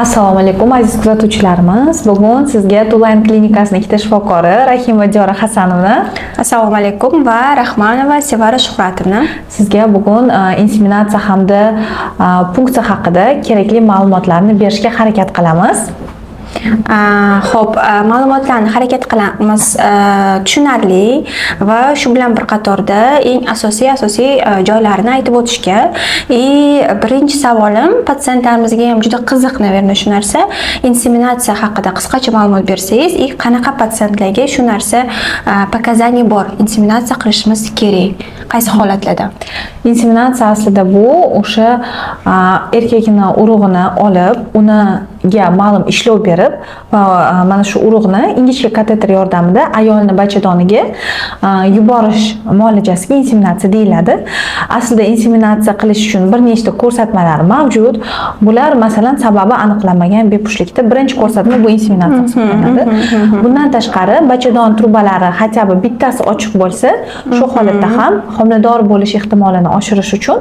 Assalomu alaykum, aziz kuzatuvchilarimiz. Bugun sizga Tuline klinikasining ikkita shifokori, Rahimova Diyora Hasanovna. Assalomu alaykum va Rahmanova Sevara Shuhratovna. Sizga bugun inseminatsiya hamda punksiya haqida kerakli ma'lumotlarni berishga harakat qilamiz. Xo'p, ma'lumotlarni harakat qilamiz tushunarli va shu bilan bir qatorda eng asosiy joylarini aytib o'tishga. И birinchi savolim, patsientlarimizga ham juda qiziq, наверное, shu narsa: inseminatsiya haqida qisqacha ma'lumot bersangiz и qanaqa patsientlarga shu narsa показания bor, inseminatsiya qilishimiz kerak, qaysi holatlarda? Inseminatsiya aslida bu o'sha erkakni urug'ini olib, uniga ma'lum ishlov berib va mana shu urug'ni ingichka kateter yordamida ayolni bachadoniga yuborish muolajasiga inseminatsiya deyiladi. Aslida inseminatsiya qilish uchun bir nechta ko'rsatmalar mavjud. Bular, masalan, sababi aniqlanmagan bepushtlikda birinchi ko'rsatma bu inseminatsiya hisoblanadi. Bundan tashqari, bachadon trubalari хотя бы bittasi ochiq bo'lsa, shu holatda ham homilador bo'lish ehtimolini oshirish uchun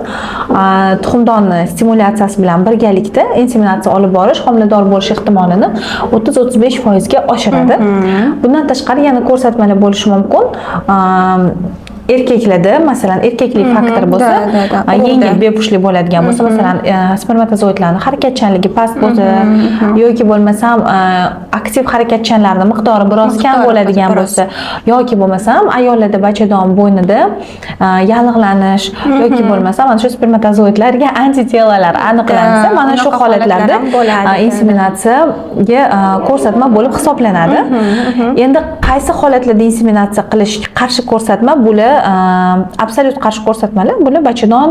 tuxumdonni stimulyatsiyasi bilan birgalikda inseminatsiya olib borish homilador bo'lish ehtimolini 30-35 foizga oshiradi. Bundan tashqari, yana ko'rsatmalar bo'lishi mumkin. Erkaklarda, masalan, erkaklik faktor bo'lsa, Да, да, да. Yengil bepushtlik bo'ladigan bo'lsa, masalan, spermatozoidlarni harakatchanligi past bo'lsa yoki bo'lmasam aktiv harakatchanlarni miqdori biroz kam Miqdori bo'ladigan biroz. bo'lsa yoki bo'lmasam ayollarda bachadon bo'ynida yallig'lanish yoki bo'lmasam mana shu spermatozoidlarga антитела lar aniqlansa, mana shu unaqa holatlarda holatlar ham bo'ladi. Inseminatsiyaga ko'rsatma bo'lib hisoblanadi. Endi qaysi holatlarda inseminatsiya qilish qarshi ko'rsatma? Bular absolyut qarshi ko'rsatmalar bular bachadon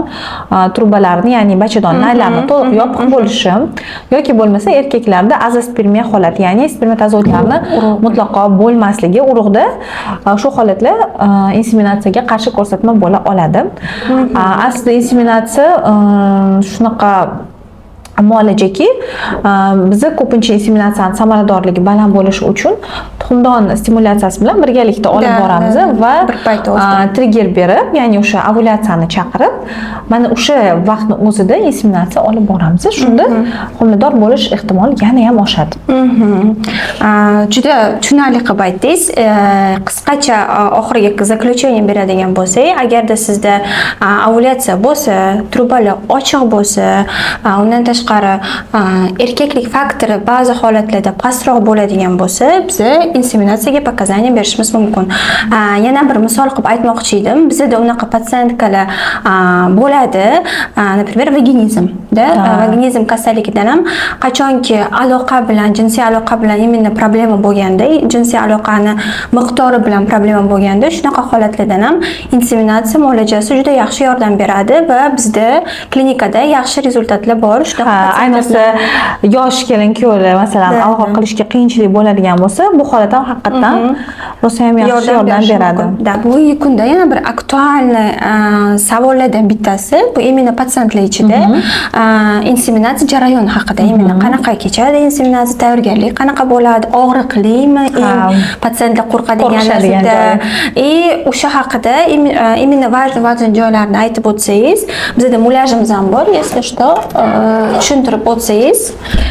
trubalarini, ya'ni bachadon naylarini to'liq yopiq bo'lishi yoki bo'lmasa erkaklarda azospermiya holati, ya'ni spermatozoidlarni mutlaqo bo'lmasligi urug'da, shu holatlar inseminatsiyaga qarshi ko'rsatma bo'la oladi. Aslida inseminatsiya shunaqa muolajaki, biza ko'pincha inseminatsiyani samaradorligi baland bo'lishi uchun tuxumdon stimulyatsiyasi bilan birgalikda olib boramiz да, да. va Bir payt o'zida. Trigger berib, ya'ni o'sha ovulyatsiyani chaqirib, mana o'sha vaqtni o'zida inseminatsiya olib boramiz. Shunda homilador bo'lish ehtimoli yana ham oshadi. Juda tushunarli qilib aytdingiz. Qisqacha oxiriga заключение beradigan bo'lsak, agarda sizda ovulyatsiya bo'lsa, trubalar ochiq bo'lsa, undan tashqari erkaklik faktori ba'zi holatlarda pastroq bo'ladigan bo'lsa, biza inseminatsiyaga показания berishimiz mumkin. Yana bir misol qilib aytmoqchi edim. Bizada unaqa пациентка lar bo'ladi, например, vaginizm, да, vaginizm kasalligidan ham qachonki aloqa bilan, jinsiy aloqa bilan именно problema bo'lganda, jinsiy aloqani miqdori bilan problema bo'lganda, shunaqa holatlardan ham inseminatsiya muolajasi juda yaxshi yordam beradi va bizda klinikada yaxshi результат lar bor. Shunaqa Ha, ayniqsa yosh kelin kuyovlar, masalan, aloqa qilishga qiyinchilik bo'ladigan bo'lsa, bu holat ham haqiqatdan rosa ham yaxshi yordam berishi beradi. Mumkin. Да, bugungi kunda yana bir актуальный savollardan bittasi bu именно patsientlar ichida inseminatsiya jarayoni haqida, именно qanaqa kechadi inseminatsiya, tayyorgarlik qanaqa bo'ladi, og'riqlimi, eng patsientlar qo'rqadigan Qo'rqishadigan narsada. И o'sha haqida именно важный важный joylarni aytib o'tsangiz, bizada mulyajimiz ham bor, если что, tushuntirib o'tsangiz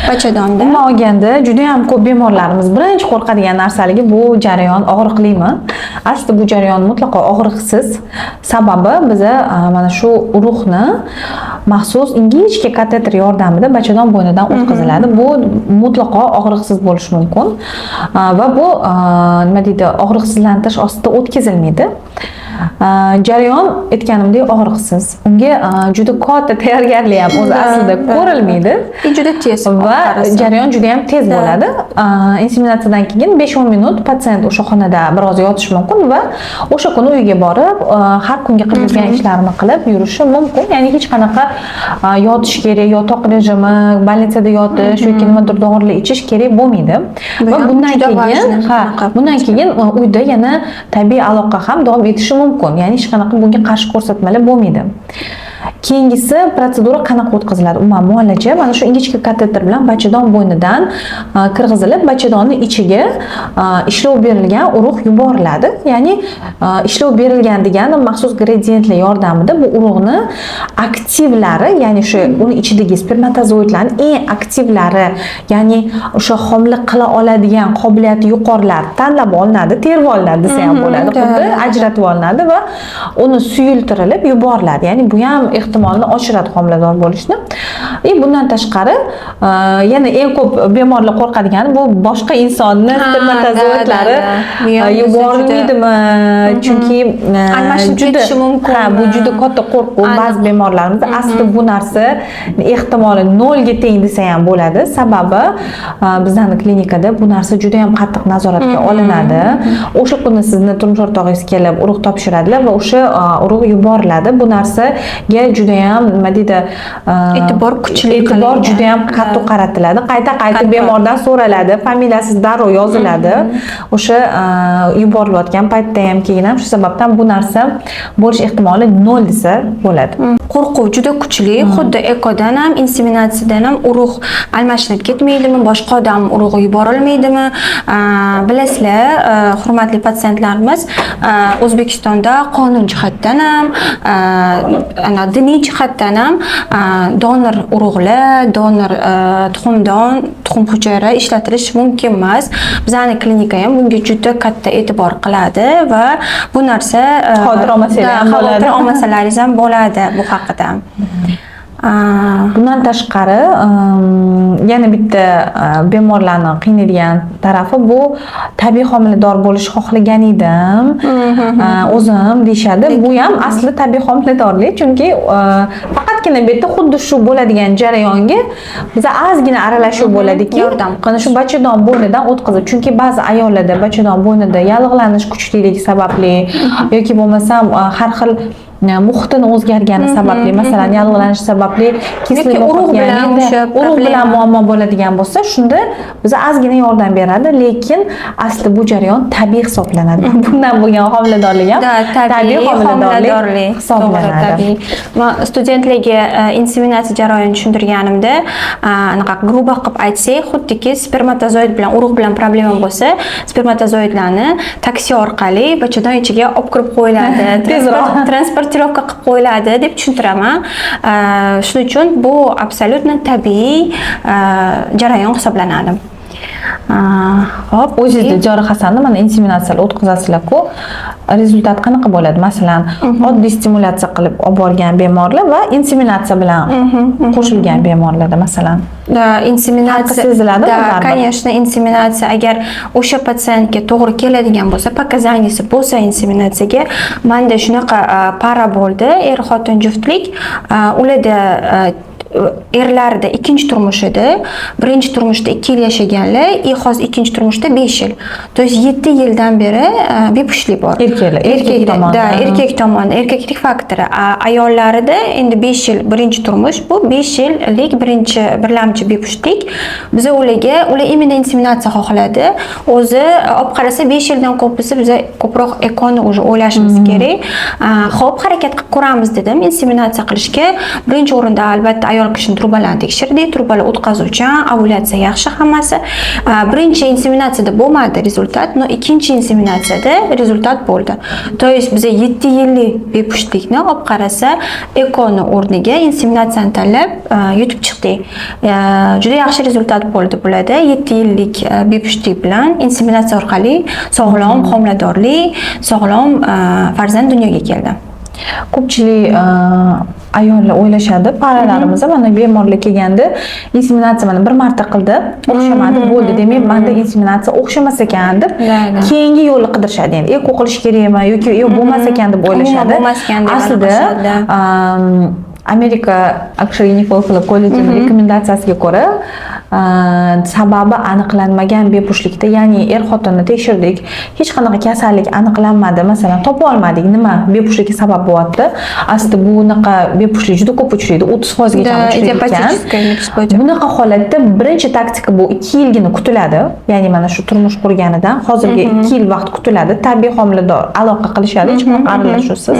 bachadonda. Umuman olganda, juda ham ko'p bemorlarimiz birinchi qo'rqadigan narsaligi bu jarayon og'riqlimi? Aslida bu jarayon mutlaqo og'riqsiz. Sababi biza mana shu urug'ni maxsus ingichka kateter yordamida bachadon bo'ynidan o'tkaziladi. Bu mutlaqo og'riqsiz bo'lishi mumkin va bu nima deydi, og'riqsizlantirish ostida o'tkazilmaydi. Jarayon, aytganimdek, og'riqsiz. Unga juda katta tayyorgarlik ham o'zi aslida ko'rilmaydi. И juda tez Va qarasa. Jarayon juda ham tez bo'ladi. Inseminatsiyadan keyin 5-10 minut patsient o'sha xonada biroz yotishi mumkin va o'sha kuni uyiga borib, har kungi qilib yurgan ishlarini qilib yurishi mumkin. Ya'ni hech qanaqa yotish kerak, yotoq rejimi, больница da yotish yoki nimadir dorilar ichish kerak bo'lmaydi. Bu Va ham bundan juda keyin, важно, ha, bunaqa. bundan keyin uyda yana tabiiy aloqa ham davom etishi mumkin. Ya'ni hech qanaqa bunga qarshi ko'rsatmalar bo'lmaydi. Keyingisi, protsedura qanaqa o'tkaziladi? Umuman muolaja mana shu ingichka kateter bilan bachadon bo'ynidan kirgizilib, bachadonni ichiga ishlov berilgan urug' yuboriladi. Ya'ni ishlov berilgan degani maxsus gradientlar yordamida bu urug'ni aktivlari, ya'ni o'sha uni ichidagi spermatozoidlarning eng aktivlari, ya'ni o'sha homila qila oladigan qobiliyati yuqorilar tanlab olinadi, terib olinadi desa ham bo'ladi, xuddi ajratib olinadi va uni suyultirilib yuboriladi. Ya'ni bu ham ehtimolni oshiradi homilador bo'lishni. И bundan tashqari, yana eng ko'p bemorlar qo'rqadigani bu boshqa insonni spermatozoidlari Bu ham bizda yuborilmaydimi, chunki Almashinib juda ketishi mumkinmi? Ha, bu juda katta qo'rquv ba'zi bemorlarimizda. Aslida bu narsa ehtimoli nolga teng desa ham bo'ladi, sababi bizani klinikada bu narsa juda ham qattiq nazoratga olinadi. O'sha kuni sizni turmush o'rtog'ingiz kelib urug' topshiradilar va o'sha urug' yuboriladi. Bu narsaga juda ham, nima deydi, E'tibor kuchli e'tibor qilingan. juda ham qattiq qaratiladi, qayta qayta bemordan so'raladi, familiyasi darrov yoziladi o'sha yuborilayotgan paytda ham, keyin ham. Shu sababdan bu narsa bo'lish ehtimoli nol desa bo'ladi. Qo'rquv juda kuchli, xuddi ekodan ham, inseminatsiyadan ham urug' almashinib ketmaydimi, boshqa odam urug'i yuborilmaydimi? Bilasizlar, hurmatli patsientlarimiz, O'zbekistonda qonun jihatdan ham, ana, diniy jihatdan ham donor urug'lar, donor tuxumdon, tuxum hujayra ishlatilishi mumkin emas. Bizani klinika ham bunga juda katta e'tibor qiladi va bu narsa Xavotir olmasanglar da, ham bo'ladi. Xavotir olmasalaringiz ham bo'ladi bu haqida. Bundan tashqari, yana bitta bemorlarni qiynaydigan tarafi bu tabiiy homilador bo'lishni xohlagan edim o'zim deyishadi. Bu ham asli tabiiy homiladorlik, chunki faqatgina bu yerda xuddi shu bo'ladigan jarayonga biza ozgina aralashuv bo'ladiki, Yordam. mana shu bachadon bo'ynidan o'tkazib, chunki ba'zi ayollarda bachadon bo'ynida yallig'lanish kuchliligi sababli yoki bo'lmasam har xil muhitini o'zgargani sababli, masalan, yallig'lanish sababli кислый Yoki urug' muhit, bilan ya'ni o'sha urug' bilan problema. muammo bo'ladigan bo'lsa, shunda biza ozgina yordam beradi, lekin asli bu jarayon tabiiy hisoblanadi. Bundan bo'lgan homiladorlik ham Да, tabiiy homiladorlik. To'g'ri, hisoblanadi. Tabiiy. Man studentlarga inseminatsiya jarayonini tushuntirganimda, anaqa грубо qilib aytsak, xuddiki spermatozoid bilan, urug' bilan problema bo'lsa, spermatozoidlarni taksi orqali bachadon ichiga olib kirib qo'yiladi. Tezroq. Транспортировка qilib qo'yiladi deb tushuntiraman. Shuning uchun bu абсолютно tabiiy jarayon hisoblanadi. Xo'p, O'zingizda, Diyora Hasanni, mana inseminatsiyalar o'tkazasizlar-ku, результат qanaqa bo'ladi? Masalan, oddiy stimulyatsiya qilib olib borgan bemorlar va inseminatsiya bilan qo'shilgan bemorlarda, masalan. Да, inseminatsiya. Farqi seziladimi Да, baribir? Конечно, inseminatsiya agar o'sha patsientga to'g'ri keladigan bo'lsa, показания si bo'lsa inseminatsiyaga, manda shunaqa пара bo'ldi, er xotin juftlik, ularda erlarida ikkinchi turmush edi. Birinchi turmushda 2 yil yashaganlar, и hozir ikkinchi turmushda 5 yil. То есть 7 yildan beri bepushtlik bor. Erkaklar, erkak Erkakda, tomonidan. Да, erkak tomonidan, erkaklik faktori. Ayollarida endi 5 yil birinchi turmush, bu 5 yillik birinchi birlamchi bepushtlik. Biza ularga, ular именно inseminatsiya xohladi. O'zi olib qarasa, 5 yildan ko'p bo'lsa, biza ko'proq ekoni уже o'ylashimiz kerak. Xo'p, harakat qilib ko'ramiz dedim inseminatsiya qilishga. Birinchi o'rinda albatta ayol kishini trubalarni tekshirdik, trubalar o'tkazuvchan, ovulyatsiya yaxshi hammasi. Birinchi inseminatsiyada bo'lmadi результат, но ikkinchi inseminatsiyada результат bo'ldi. То есть biza 7 yillik bepushtlikni olib qarasa, ekoni o'rniga inseminatsiyani tanlab yutib chiqdik. Juda yaxshi результат bo'ldi bularda. 7 yillik bepushtlik bilan inseminatsiya orqali sog'lom homiladorlik, sog'lom farzand dunyoga keldi. Ko'pchilik ayollar o'ylashadi, пара larimiz, mana bemorlar kelganda inseminatsiya mana bir marta qildi, o'xshamadi, bo'ldi, demak manda inseminatsiya o'xshamas ekan deb Да, да. keyingi yo'lni qidirishadi. Endi eko qilish kerakmi yoki yo'q, bo'lmas ekan deb o'ylashadi. Umuman bo'lmas ekan deb Aslida aniqlashadi, да. Amerika akusher ginekologlar kollejini rekomendatsiyasiga ko'ra sababi aniqlanmagan bepushtlikda, ya'ni er xotinni tekshirdik, hech qanaqa kasallik aniqlanmadi, masalan, topa olmadik nima bepushtlikka sabab bo'lyapti. Aslida bunaqa bepushtlik juda ko'p uchraydi, 30 foizgacha Да, uchraydi ekan. Идиопатическая бесплодие. Bunaqa holatda birinchi taktika bu 2 yilgina kutiladi, ya'ni mana shu turmush qurganidan hozirgi 2 yil vaqt kutiladi, tabiiy homilador aloqa qilishadi hech qanaqa aralashuvsiz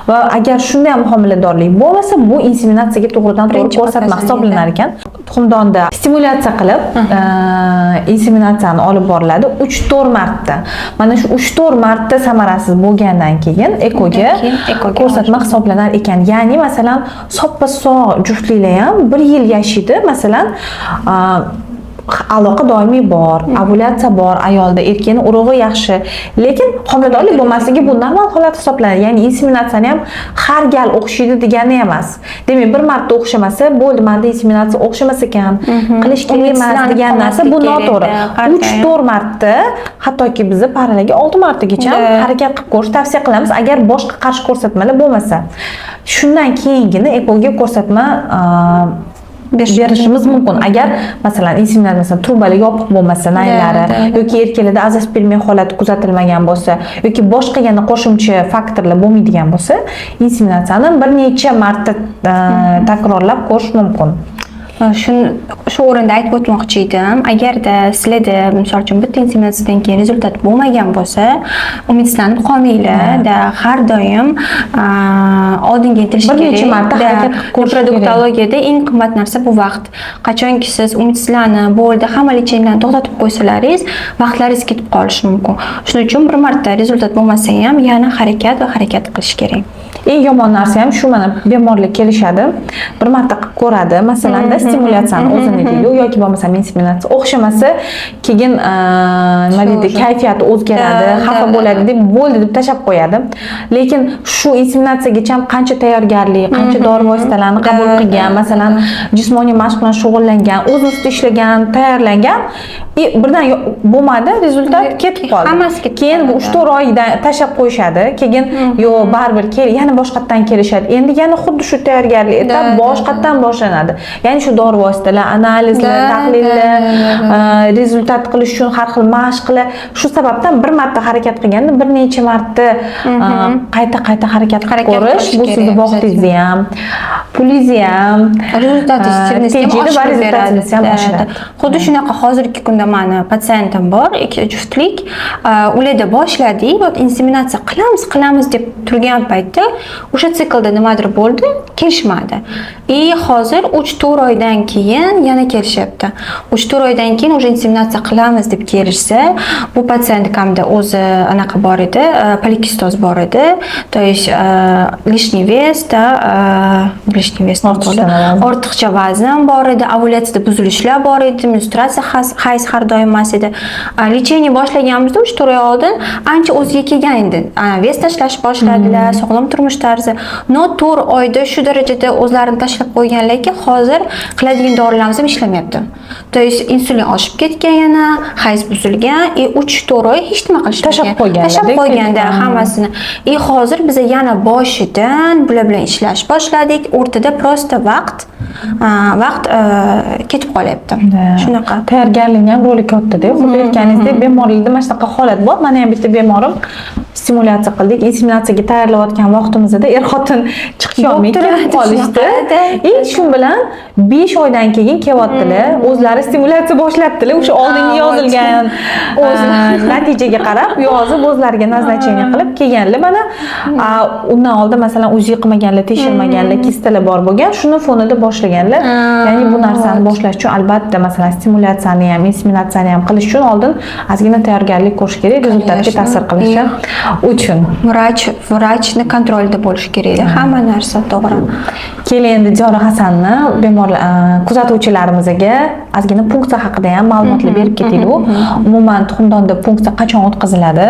va agar shunda ham homiladorlik bo'lmasa, bu inseminatsiyaga to'g'ridan to'g'ri Birinchi ko'rsatma показание, hisoblanar ekan. Tuxumdonda stimulyatsiya qilib, inseminatsiyani olib boriladi 3-4 marta. Mana shu 3-4 marta samarasiz bo'lgandan keyin ekoga Keyin ekoga ko'rsatma hisoblanar ekan. Ya'ni, masalan, soppa sog' juftliklar ham bir yil yashaydi, masalan, aloqa doimiy bor, ovulyatsiya bor ayolda, erkakni urug'i yaxshi, lekin homiladorlik bo'lmasligi bu normal holat hisoblanadi. Ya'ni inseminatsiyani ham har gal o'xshaydi degani emas. Demak, bir marta o'xshamasa bo'ldi, manda inseminatsiya o'xshamas ekan, qilish kerak emas Umidsizlanib degan narsa bu qolmaslik kerak, noto'g'ri. Har uch doim. to'rt marta, hattoki bizni paralarga olti martagacha harakat qilib ko'rish tavsiya qilamiz, agar boshqa qarshi ko'rsatmalar bo'lmasa. Shundan keyingina ekoga ko'rsatma berishimiz mumkin. Agar, masalan, inseminatsiya, masalan, trubalar yopiq bo'lmasa, naylari yoki erkaklarda azospermiya holati kuzatilmagan bo'lsa yoki boshqa yana qo'shimcha faktorlar bo'lmaydigan bo'lsa, inseminatsiyani bir necha marta takrorlab ko'rish mumkin. Shuni shu o'rinda aytib o'tmoqchi edim. Agarda sizlarda, misol uchun, bitta inseminatsiyadan keyin результат bo'lmagan bo'lsa, umidsizlanib qolmanglar. Да, har doim oldinga intilish Bir kerak. necha marta Да, harakat qilib ko'rish kerak. Reproduktologiyada eng qimmat narsa bu vaqt. Qachonki siz umidsizlanib, bo'ldi, hamma лечение larni to'xtatib qo'ysalaringiz, vaqtlaringiz ketib qolishi mumkin. Shuning uchun bir marta результат bo'lmasa ham yana harakat va harakat qilish kerak. Eng yomon narsa ham shu, mana bemorlar kelishadi, bir marta qilib ko'radi, masalanda, stimulyatsiyani o'zini deydi yoki bo'lmasam inseminatsiya o'xshamasa, keyin nima deydi, Shu kayfiyati o'zgaradi, xafa bo'ladi deb, bo'ldi deb tashlab qo'yadi. Lekin shu inseminatsiyagacha ham qancha tayyorgarlik, qancha dori vositalarini qabul qilgan, masalan, jismoniy mashq bilan shug'ullangan, o'z ustida ishlagan, tayyorlangan и birdan bo'lmadi результат, ketib qoldi. Hammasi ketib Keyin qoladi. 3-4 oydan tashlab qo'yishadi, keyin yo'q, baribir yana boshqatdan kelishadi. Endi yana xuddi shu tayyorgarlik этап boshqatdan boshlanadi, ya'ni shu dori vositalar, analizlar, tahlillar, результат qilish uchun har xil mashqlar. Shu sababdan bir marta harakat qilganda bir necha marta qayta qayta harakat qilib Harakat ko'rish, qilish bu kerak, sizni vaqtingizni ham, pulingizni ham Результат ingizni ham tejaydi va oshirib beradi. результат ingizni ham oshiradi. Xuddi shunaqa hozirgi kunda mani patsientim bor, ikki juftlik. Ularda boshladik, вот inseminatsiya qilamiz, qilamiz deb turgan paytda o'sha siklda nimadir bo'ldi, kelishmadi. И hozir 3-4 oydan keyin yana kelishyapti. 3-4 oydan keyin уже inseminatsiya qilamiz deb kelishsa, bu пациентка mda o'zi anaqa bor edi, polikistoz bor edi. То есть лишний вес, да, лишний вес Ortiqcha vazn. Ortiqcha vazn bor edi, ovulyatsiyada buzilishlar bor edi, menstruatsiya, hayz har doim emas edi. Лечение boshlaganimizda 3-4 oy oldin ancha o'ziga kelgan edi. Вес tashlash boshladilar, sog'lom turmush tarzi. Но 4 oyda shu darajada o'zlarini tashlab qo'yganlarki, hozir qiladigan dorilarimiz ham ishlamayapti. То есть insulin oshib ketgan yana, hayz buzilgan и 3-4 oy hech nima qilishmagan. Tashlab qo'yganlar, Tashlab qo'yganda hammasini. И hozir biza yana boshidan bular bilan ishlash boshladik. O'rtada просто vaqt ketib qolyapti. Shunaqa. Tayyorgarlikni ham roli kattada. Xuddi aytganingizdek, bemorlikda mana shunaqa holat bor. Mani ham bitta bemorim, stimulyatsiya qildik. Inseminatsiyaga tayyorlayotgan vaqtimizda er xotin chiqisholmay Bo'lib ketib turadi qolishdi. shunaqa-da. И shu bilan 5 oydan keyin kelyaptilar. O'zlari stimulyatsiya boshlabdilar. O'sha oldingi yozilgan natijaga qarab yozib, o'zlariga назначение qilib kelganlar. Mana undan oldin, masalan, УЗИ qilmaganlar, tekshirmaganlar, kistalar bor bo'lgan. Shuni fonida boshlaganlar. Ya'ni bu narsani boshlash uchun albatta, masalan, stimulyatsiyani ham, inseminatsiyani ham qilish uchun oldin ozgina tayyorgarlik ko'rish kerak, результат ga Конечно. Ta'sir qilishi uchun. Vrachni kontrolida bo'lishi kerak hamma narsa, to'g'ri. Keling, endi Diyora Hasanni bemor kuzatuvchilarimizga ozgina punksiya haqida ham ma'lumotlar berib ketaylik. Umuman, tuxumdonda punksiya qachon o'tkaziladi?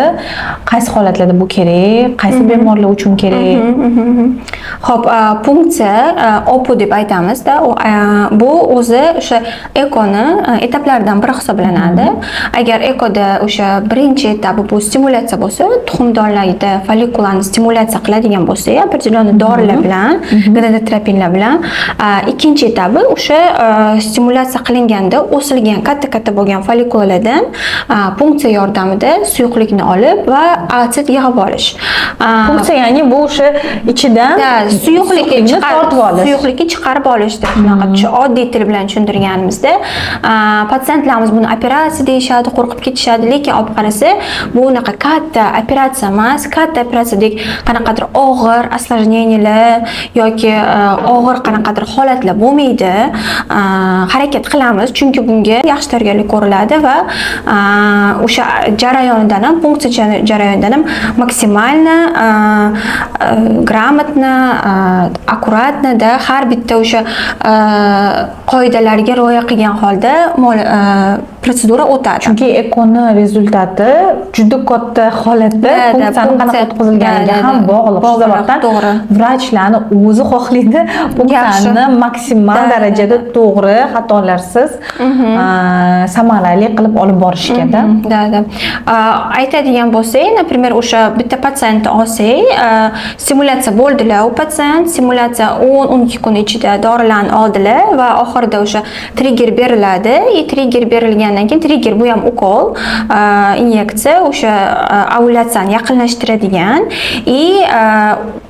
Qaysi holatlarda bu kerak? Qaysi bemorlar uchun kerak? Xo'p, punksiya, ОПУ deb aytamizda, bu o'zi o'sha EKOni etaplaridan biri hisoblanadi. Agar EKOda o'sha birinchi etapi bu stimulyatsiya bo'lsa, tuxumdonlarda follikulani stimulyatsiya qiladigan bo'lsak, определенный dorilar bilan, gonadotropinlar bilan, ikkinchi etapi o'sha stimulyatsiya qilinganda o'silgan, katta-katta bo'lgan follikulalardan punksiya yordamida suyuqlikni olib va ootsit yig'ib olish. Punksiya, ya'ni bu o'sha ichidan Да, suyuqlikni suyuqlikni chiqarib tortib olish. Suyuqlikni chiqarib olishdir. Shunaqa oddiy til bilan tushuntirganimizda, patsientlarimiz buni operatsiya deyishadi, qo'rqib ketishadi, lekin olib qarasa, bu unaqa katta operatsiya emas, katta operatsiyadek qanaqadir og'ir осложнения lar yoki og'ir qanaqadir holatlar bo'lmaydi. Harakat qilamiz, chunki bunga yaxshi tayyorgarlik ko'riladi va o'sha jarayonidan ham, punksiya jarayonidan ham максимально грамотно, аккуратно da har bitta o'sha qoidalarga rioya qilgan holda protsedura o'tadi. Chunki EKOni результат i juda katta holatda Да, punksiyani qanaqa o'tkazilganiga ham bog'liq. Shu Bog'liq, sababdan to'g'ri. vrachlarni o'zi xohlaydi punksiyani maksimal darajada to'g'ri, xatolarsiz, samarali qilib olib borishgada. Да. Aytadigan bo'lsak, например, o'sha bitta patsientni olsak, stimulyatsiya bo'ldilar u patsient, stimulyatsiya 10-12 kun ichida dorilarni oldilar va oxirida o'sha trigger beriladi. И trigger berilgandan keyin, trigger bu ham ukol, inyeksiya, o'sha ovulyatsiyani yaqinlashtiradigan и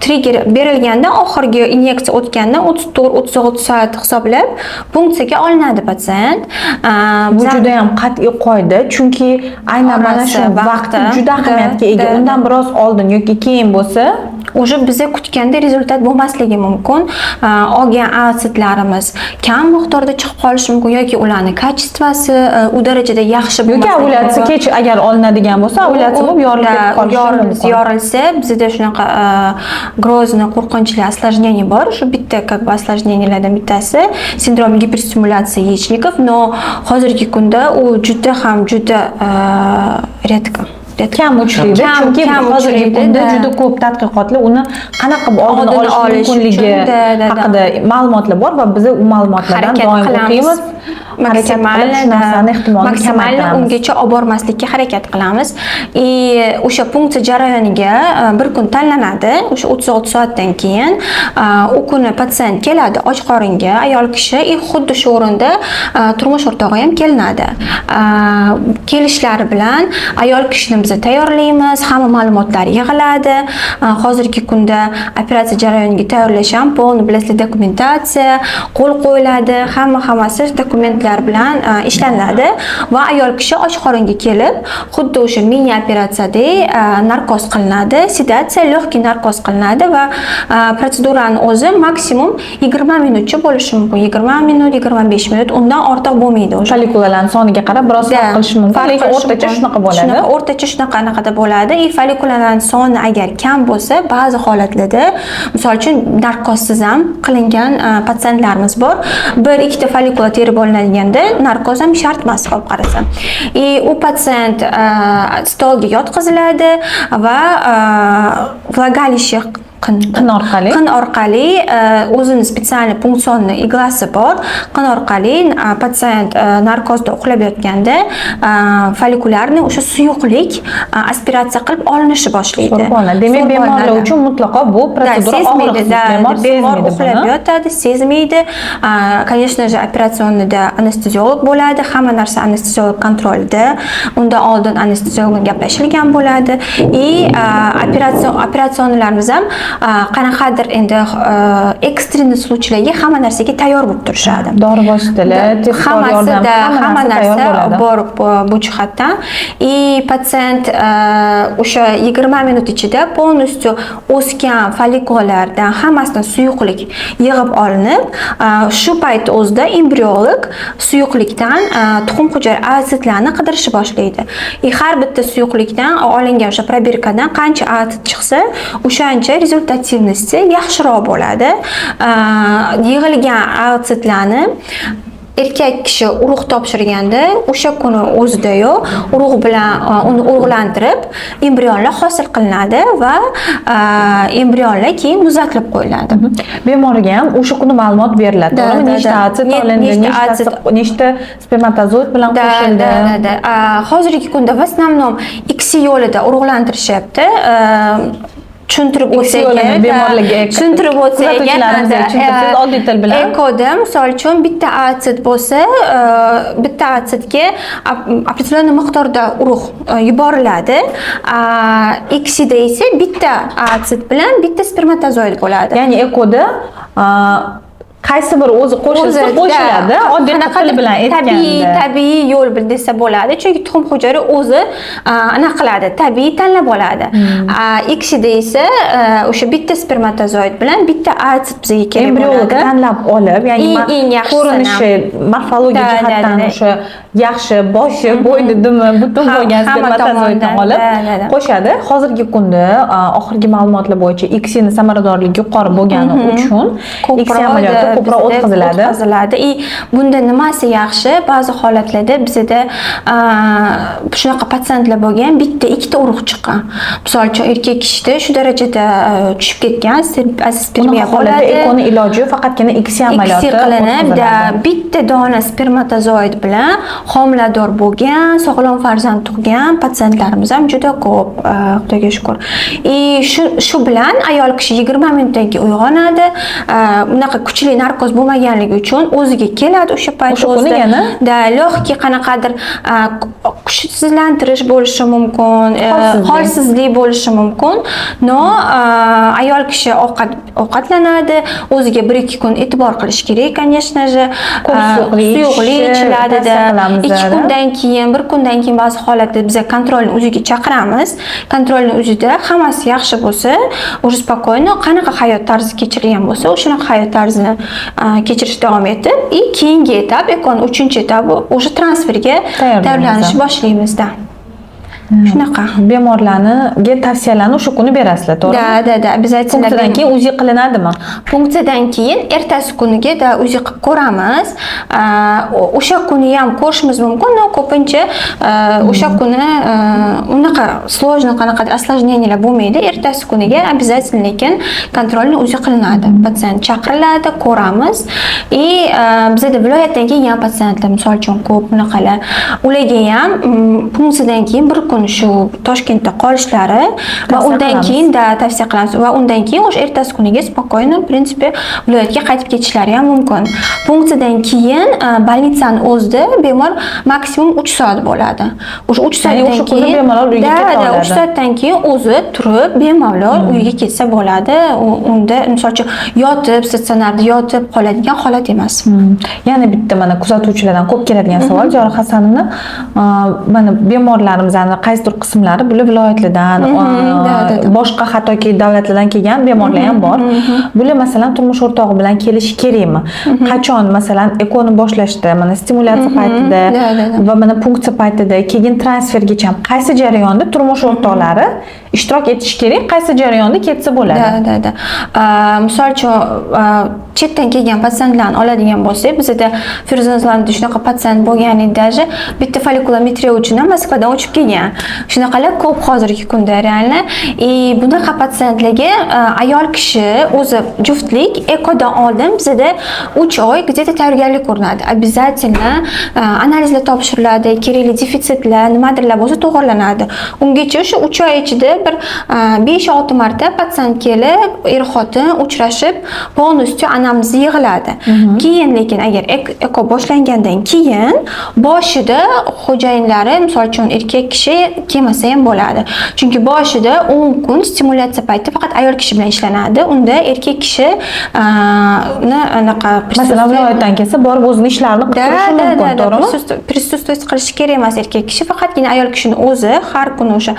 trigger berilganda, oxirgi inyeksiya o'tgandan 34-36 soat hisoblab punksiyaga olinadi patsient. Bu juda ham qat'iy qoida, chunki aynan mana shu Orasi, vaqti vaqti, juda ahamiyatga ega. Undan biroz oldin yoki keyin bo'lsa, уже biza kutganda результат bo'lmasligi mumkin. Olgan ootsitlarimiz kam miqdorda chiqib qolishi mumkin yoki ularni качество si u darajada yaxshi yoki bo'lmasligi ovulyatsiya mumkin. Kech agar olinadigan bo'lsa, ovulyatsiya bo'lib yorilib ketib qolishi mumkin. Yorilsa, bizda shunaqa грозный, qo'rqinchli осложнение bor. Shu bitta как бы осложнения lardan bittasi синдром гиперстимуляции яичников, но hozirgi kunda u juda ham juda редко. Редко. Kam uchraydi, chunki Kam hozirgi uchraydi, kunda да. juda ko'p tadqiqotlar uni qanaqa qilib oldini Oldini olish olish mumkinligi uchun, да, да, да. haqida ma'lumotlar bor va biz u ma'lumotlardan Harakat doim qilamiz. o'qiymiz, harakat qilib shu narsani ehtimolni Максимально kamaytiramiz. Ungacha olib bormaslikka harakat qilamiz. И o'sha punksiya jarayoniga bir kun tanlanadi, o'sha 36 soatdan keyin u kuni patsient keladi och qoringa, ayol kishi, и xuddi shu o'rinda turmush o'rtog'i ham kelinadi. Kelishlari bilan ayol kishini biz tayyorlaymiz, hamma ma'lumotlar yig'iladi. Hozirgi kunda operatsiya jarayoniga tayyorlash ham полный, bilasizlar, dokumentatsiya, qo'l qo'yiladi, hamma hammasi dokumentlar bilan ishlanadi va ayol kishi och qoringa kelib, xuddi o'sha mini operatsiyadek narkoz qilinadi, sedatsiya, легкий narkoz qilinadi va protsedurani o'zi maksimum 20 minutcha bo'lishi mumkin. 20 minut, 25 minut, undan ortiq bo'lmaydi o'sha. Follikulalarni soniga qarab biroz farq qilishi mumkin, Farq lekin qilishi o'rtacha mumkin. shunaqa bo'ladi. Shunaqa, o'rtacha shunaqa anaqada bo'ladi. И follikulalarning soni agar kam bo'lsa, ba'zi holatlarda, misol uchun, narkozsiz ham qilingan patsientlarimiz bor. Bir ikkita follikula terib olinadigan narkoz ham shart emas olib qarasa. И u patsient stolga yotqiziladi va влагалище qin Qin orqali. Qin orqali o'zini специальный пункционный игла si bor. Qin orqali patsient narkozda uxlab yotganda follikulярный o'sha suyuqlik aspiratsiya qilib olinishi boshlaydi. So'rib olinadi. Demak, So'rib bemorlar olinadi. Uchun mutlaqo bu Да, protsedura sezmaydi, og'riqsiz. Да, Bemor bemor sezmaydi uxlab buni. yotadi, sezmaydi. Конечно же, операционный da anesteziolog bo'ladi, hamma narsa anesteziolog kontrolida. Undan oldin anesteziolog bilan gaplashilgan bo'ladi. И операционный larimiz ham qanaqadir endi экстренный случай larga, hamma narsaga tayyor bo'lib turishadi. Dori vositalari, tezkor Hammasi yordam, da, hamma tayyor narsa bo'ladi. Bor bu jihatdan. И patsient o'sha 20 minut ichida полностью o'sgan follikulalardan hammasidan suyuqlik yig'ib olinib, shu payt o'zida embriolog suyuqlikdan tuxum hujayra ootsitlarni qidirishni boshlaydi. И har bitta suyuqlikdan olingan o'sha probirkadan qancha ootsit chiqsa, o'shancha результативности yaxshiroq bo'ladi. Yig'ilgan ootsitlarni Erkak kishi urug' topshirganda, o'sha kuni o'zidayoq urug' bilan uni urug'lantirib, embrionlar hosil qilinadi va embrionlar keyin muzlatilib qo'yiladi. Bemorga ham o'sha kuni ma'lumot beriladi, Да, to'g'rimi? да, Nechta да. oosit olindi, Nechta nechta spermatozoid bilan Да, qo'shildi. да. Hozirgi kunda в основном ICSI yo'lida urug'lantirishyapti. Tushuntirib ICSI o'tsak, yo'lini bemorlarga, tushuntirib o'tsak, kuzatuvchilarimizga tushuntirsangiz oddiy til bilan. EKOda, misol uchun, bitta oosit bo'lsa, bitta ootsitga определенный miqdorda urug' yuboriladi. ICSIda esa bitta oosit bilan bitta spermatozoid bo'ladi. Ya'ni EKOda qaysi biri o'zi qo'shilsa, O'zi, qo'shiladi, да, oddiy til qanaqadir bilan tabiiy aytganda. Tabiiy yo'l desa bo'ladi, chunki tuxum hujayra o'zi anaqa qiladi, tabiiy tanlab oladi. ICSIda esa o'sha bitta spermatozoid bilan bitta oosit bizga kerak Embriolog bo'ladi. Tanlab olib, ya'ni Eng yaxshisini. ko'rinishi, morfologiya Да, да, jihatdan да. o'sha yaxshi, boshi, bo'yni, dumi butun bo'lgan Hamma spermatozoidni tomondan, olib да, да, да. qo'shadi. Hozirgi kunda oxirgi ma'lumotlar bo'yicha ICSIni samaradorligi yuqori bo'lgani uchun ICSI amaliyoti ko'proq bizda o'tkaziladi. O'tkaziladi. И bunda nimasi yaxshi? Ba'zi holatlarda bizada shunaqa patsientlar bo'lgan, bitta, ikkita urug' chiqqan. Misol uchun, erkak kishida shu darajada tushib ketgan azoospermiya Bunaqa holatda bo'ladi. EKOni iloji yo'q, faqatgina ICSI amaliyoti ICSI qilinib, да, o'tkaziladi. Bitta dona spermatozoid bilan homilador bo'lgan, sog'lom farzand tug'gan patsientlarimiz ham juda ko'p, Xudoga shukur. И shu bilan ayol kishi 20 minutdan keyin uyg'onadi. Bunaqa kuchli narkoz bo'lmaganligi uchun o'ziga keladi o'sha payt O'sha kuni o'zida. yana? Да, легкий qanaqadir kuchsizlantirish bo'lishi mumkin, Holsizlik. Holsizlik bo'lishi mumkin. Но ayol kishi ovqatlanadi, o'ziga 1-2 kun e'tibor qilish kerak, конечно же. Ko'p suyuqlik Suyuqlik ichishi ichiladi. Tavsiya qilamiz, 2 da. Kundan keyin, bir kundan keyin ba'zi holatda biza контрольный УЗИga chaqiramiz. Контрольный УЗИda hammasi yaxshi bo'lsa, уже спокойно qanaqa hayot tarzi kechirgan bo'lsa, o'shanaqa hayot tarzini kechirish davom etib, и keyingi etap, EKOni 3-etapi, уже transferga Tayyorlaymiz. Tayyorlanishni boshlaymiz-da. Shunaqa. Bemorlarga tavsiyalarni o'sha kuni berasizlar, to'g'rimi? Да, обязательно. Punksiyadan keyin УЗИ qilinadimi? Punksiyadan keyin ertasi kuniga да УЗИ qilib ko'ramiz. O'sha kuni ham ko'rishimiz mumkin, но ko'pincha o'sha kuni unaqa сложный qanaqadir осложнения lar bo'lmaydi. Ertasi kuniga обязательно lekin контрольный УЗИ qilinadi. Patsient chaqiriladi, ko'ramiz. И bizada viloyatdan kelgan patsientlar, misol uchun, ko'p bunaqalar. Ularga ham punksiyadan keyin bir kun shu Toshkentda qolishlari va Tavsiya undan qilamiz. Keyin да, tavsiya qilamiz va undan keyin o'sha ertasi kuniga спокойно, в принципе, viloyatga qaytib ketishlari ham mumkin. Punksiyadan keyin больница ni o'zida bemor maksimum 3 soat bo'ladi. O'sha 3 Ya'ni soatdan o'sha kuni keyin bemalol uyga да, keta да, 3 oladi. Soatdan keyin o'zi turib bemalol uyga ketsa bo'ladi. Unda, misol uchun, yotib, statsionarda yotib qoladigan holat emas. Yana bitta mana kuzatuvchilardan ko'p keladigan savol, Jora Hasanovna, mana bemorlarimizni qaysidir qismlari bular viloyatlardan, да, да, да. Boshqa hattoki davlatlardan kelgan bemorlar ham bor. Bular, masalan, turmush o'rtog'i bilan kelishi kerakmi? Qachon, masalan, EKOni boshlashda, mana stimulyatsiya paytida Да, да, да. va mana punksiya paytida, keyin transfergacha qaysi jarayonda turmush o'rtoqlari ishtirok etishi kerak, qaysi jarayonda ketsa bo'ladi? Да. Misol uchun, chetdan kelgan patsientlarni oladigan bo'lsak, bizada Feruza shunaqa patsient bo'lgan edi, даже bitta follikulometriya uchun ham Moskvadan uchib kelgan. Shunaqalar ko'p hozirgi kunda реально. И bunaqa patsientlarga ayol kishi o'zi, juftlik EKOdan oldin bizada 3 oy где-то tayyorgarlik ko'rinadi. Обязательно analizlar topshiriladi, kerakli defitsitlar, nimadirlar bo'lsa to'g'rilanadi. Ungacha o'sha 3 oy ichida bir 5-6 marta patsient kelib, er-xotin uchrashib, полностью anamnez yig'iladi. Keyin lekin agar EKO boshlangandan keyin boshida xo'jayinlari, misol uchun, erkak kishi kelmasa ham bo'ladi. Chunki boshida 10 kun stimulyatsiya payti faqat ayol kishi bilan ishlanadi. Unda erkak kishi ni anaqa Masalan, viloyatdan kelsa, borib o'zini ishlarini qilib turishi mumkin, to'g'rimi? Присутствовать qilishi kerak emas erkak kishi, faqatgina ayol kishini o'zi har kuni o'sha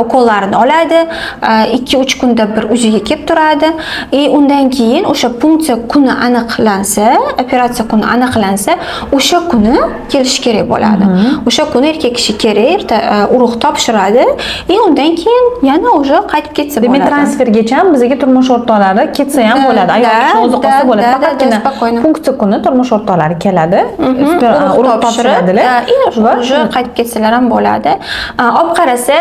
ukollarini oladi, 2-3 kunda bir УЗИga kelib turadi. И undan keyin o'sha punksiya kuni aniqlansa, operatsiya kuni aniqlansa, o'sha kuni kelishi kerak bo'ladi. O'sha kuni erkak kishi kerak, erta urug' Urug' topshiradi и undan keyin yana уже qaytib ketsa Demak, bo'ladi. Transfergacha ham bizga turmush o'rtoqlari ketsa ham bo'ladi. Ayol kishi o'zi qolsa bo'ladi. Faqatgina Спокойно. Punksiya kuni turmush o'rtoqlari keladi. Urug' Urug' topshirib, topshiradilar. И Va уже qaytib ketsalar ham bo'ladi. Olib qarasa,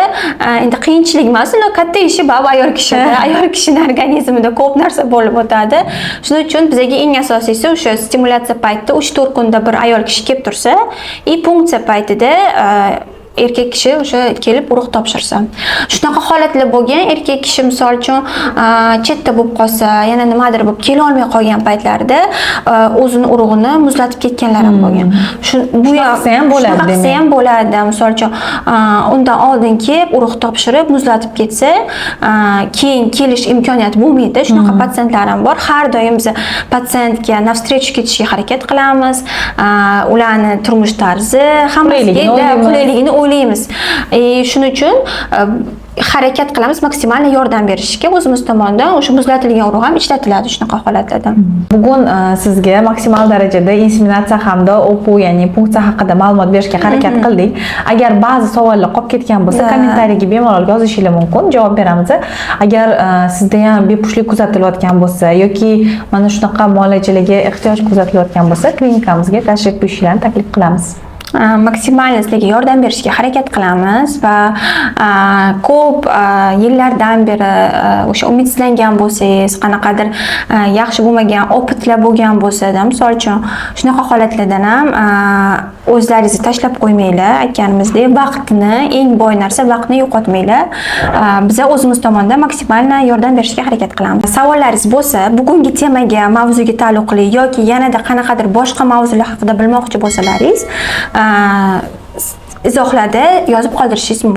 endi qiyinchilik emas, uni katta ishi baribir ayol kishida. Ayol kishini organizmida ko'p narsa bo'lib o'tadi. Shuning uchun bizga eng asosiysi o'sha stimulyatsiya paytida 3-4 kunda bir ayol kishi kelib tursa и punksiya paytida erkak kishi o'sha kelib urug' topshirsa. Shunaqa holatlar bo'lgan, erkak kishi, misol uchun, chetda bo'lib qolsa, yana nimadir bo'lib kelolmay qolgan paytlarida o'zini urug'ini muzlatib ketganlar ham bo'lgan. Shu bu Shunaqa qilsa ham bo'ladi, Shunaqa qilsa demak. ham bo'ladi. Misol uchun, undan oldin kelib urug' topshirib, muzlatib ketsa, keyin kelish imkoniyati bo'lmaydi. Shunaqa patsientlar ham bor. Har doim biz patsientga навстречу ketishga harakat qilamiz. Ularni turmush tarzi, hammasiga Qulayligini o'ylaymiz. Qulayligini o'ylaymiz. Shuning uchun harakat qilamiz maksimal yordam berishga o'zimiz tomonidan. O'sha muzlatilgan urug' ham ishlatiladi shunaqa holatlarda. Bugun sizga maksimal darajada inseminatsiya hamda ОПУ, ya'ni punksiya haqida ma'lumot berishga harakat qildik. Agar ba'zi savollar qolib ketgan bo'lsa, kommentariyaga bemalol yozishingiz mumkin, javob beramiz. Agar sizda ham bepushtlik kuzatilayotgan bo'lsa yoki mana shunaqa muolajalarga ehtiyoj kuzatilayotgan bo'lsa, klinikamizga tashrif buyurishingizni taklif qilamiz. Maksimal sizlarga yordam berishga harakat qilamiz va ko'p yillardan beri o'sha umidsizlangan bo'lsangiz, qanaqadir yaxshi bo'lmagan опыт lar bo'lgan bo'lsa, misol uchun, shunaqa holatlardan ham o'zlaringizni tashlab qo'ymanglar. Aytganimizdek, vaqtni, eng boy narsa vaqtni yo'qotmanglar. Biza o'zimiz tomondan maksimal yordam berishga harakat qilamiz. Savollaringiz bo'lsa, bugungi temaga, mavzuga taalluqli yoki yanada qanaqadir boshqa mavzular haqida bilmoqchi bo'lsalaringiz, izohlarda yozib qoldirishingiz mumkin.